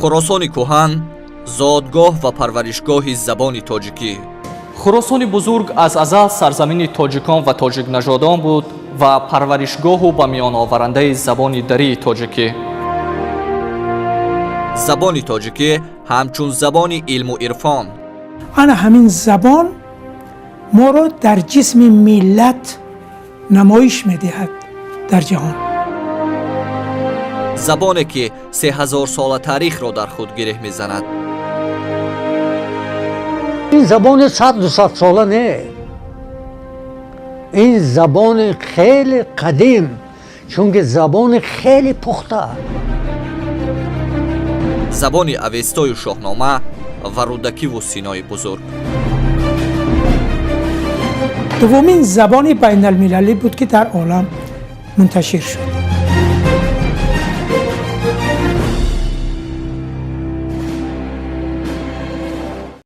Хуросони кӯҳан, зодгоҳ ва парваришгоҳи забони тоҷикӣ. Хуросони бузург аз азал сарзамини тоҷикон ва тоҷикнажодон буд ва парваришгоҳу ба миёноварандаи забони дарии тоҷикӣ. Забони тоҷикӣ ҳамчун забони илму ирфон. Ана ҳамин забон моро дар ҷисми миллат намоиш медиҳад дар ҷаҳон. Забоне, ки 3000-сола таърихро дар худ гиреҳ мезанад. Ин забони 100, 200 сола не, ин забони хеле қадим, чунки забони хеле пухта. Забони Авестою Шоҳнома ва Рӯдакиву Синои бузург. Дуввумин забони байналмилалӣ буд, ки дар олам мунташир шуд.